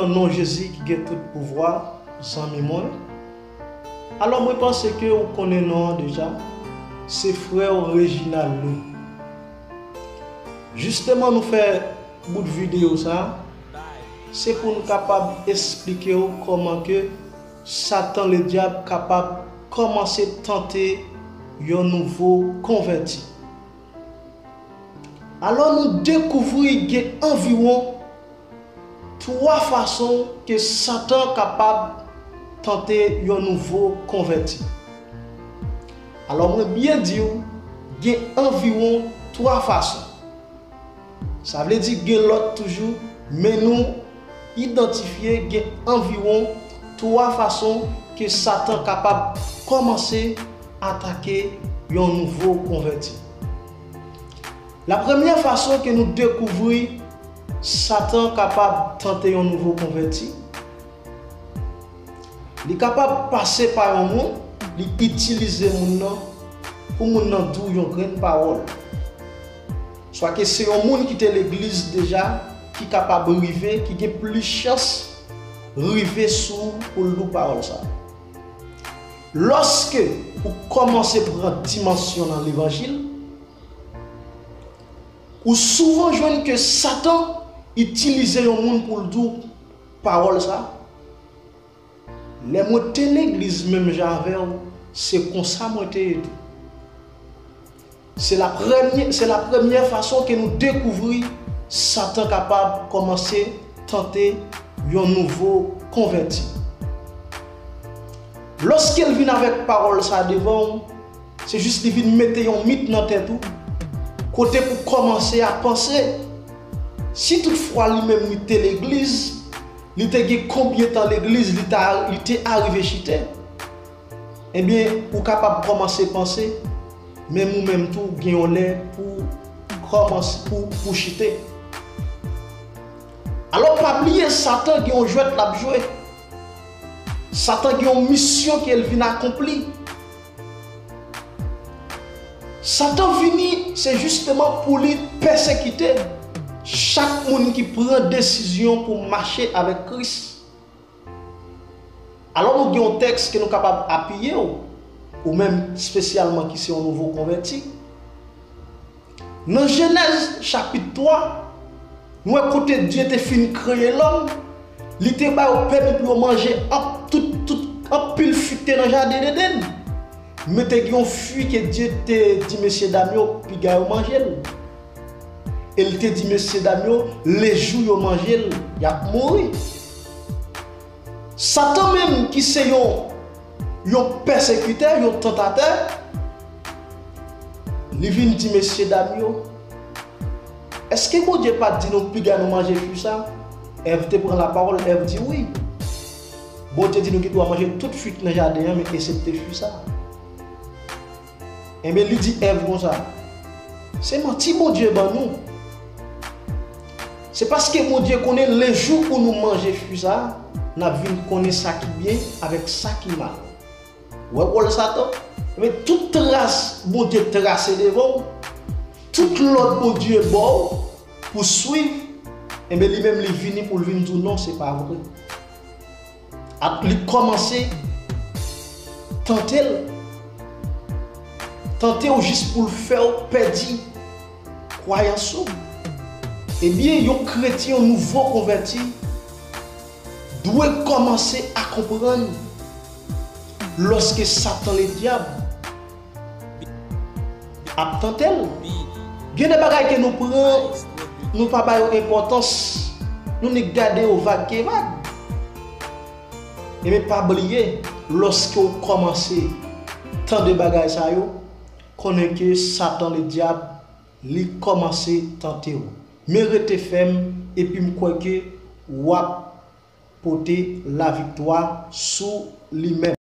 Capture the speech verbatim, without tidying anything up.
Nan non Jezi ki gen tout pouvwa, zanmi mwen. Alò, mwen panse ke ou konnen non an deja. Se frè w Reginald Louis. Jisteman, nou fè bout videyo sa a, se pou n kapab esplike w kòman ke Satan Ledyab kapab kòmanse tante yon nouvo konvèti. Alò, nou dekouvri gen anviwon twa fason ke Satan kapab tante yon nouvo konvèti. Alò, mwen byen di w, gen anviwon twa fason. Sa vle di gen lòt toujou, men nou idantifye gen anviwon twa fason ke Satan kapab kòmanse atake yon nouvo konvèti. La premyè fason ke nou dekouvri Satan kapab tante yon nouvo konvèti, li kapab pase pa yon moun, li itilize moun nan pou moun nan di w yon grenn pawòl. Swa ke se yon moun ki te legliz deja, ki kapab rive, ki gen plis chans rive sou ou pou l di w pawòl sa a. Lòske ou kòmanse pran dimansyon nan levanjil, ou souvan jwenn ke Satan itilize yon moun pou l di w pawòl sa a. Lè mwen te legliz menm jan avè w, se konsa mwen te ye tou. Se la premye, se la premyè fason ke nou dekouvri Satan kapab kòmanse tante yon nouvo konvèti. Lòske l vin avèk pawòl sa a devan w, se jis li vin mete yon mit nan tèt ou, kote pou kòmanse a panse, si toutfwa li menm li te legliz, li te gen konbyen tan legliz li ta, li te arive chite, ebyen, ou kapab kòmanse panse, menm ou menm tou, gen yon lè pou kòmanse, pou, pou chite. Alò, pa bliye, Satan gen yon jwèt l ap jwe. Satan gen yon misyon ke l vin akonpli. Satan vini, se jisteman pou li pèsekite chak moun ki pran desizyon pou mache avèk Kris. Alò, nou gen yon tèks ke nou kapab apiye w, ou menm espesyalman ki se yon nouvo konvèti. Nan Jenèz chapit twa, nou wè kote Dye te fin kreye lòm, li te ba yo pèmi pou yo manje an-, tout, tout, anpil fwi ki te nan jaden Edenn. Men te gen yon fwi ke Dye te di mesye dam yo, piga yo manje l. E l te di mesye dam yo, lejou yo manje l, y ap mouri. Satan menm ki se yon, yon pèsekitè, yon tantatè, li vin di mesye dam yo, èske Bondye pa t di nou piga nou manje fwi sa? Èv te pran lapawòl, Èv di wi. Bondye di nou gen dwa manje tout fwi k nan jaden an, men esepte fwi sa. Enben, li di Èv konsa, se manti Bondye ban nou. Se paske Bondye konnen lejou pou nou manje fwi sa a, n ap vin konnen sa ki byen avèk sa ki mal. Ou wè wòl Satan? Enben, tout tras Bondye trase devan w, tout lòd Bondye ba w pou swiv, enben, li menm li vini pou l vin di w non, se pa vre. Ap li kòmanse tante l. Tante w jis pou l fè w pèdi kwayans ou. Ebyen, yon kretyen, yon nouvo konvèti, dwe kòmanse a konprann lòske Satan Ledyab ap tante l. Gen de bagay ke nou pran, nou pa ba yo enpòtans, nou nik gade yo vag ke vag. Ebyen, pa bliye, lòske w kòmanse tande bagay sa yo, konnen ke Satan Ledyab, li kòmanse tante w. Men rete fèm, epi m kwè ke w ap pote laviktwa sou li menm.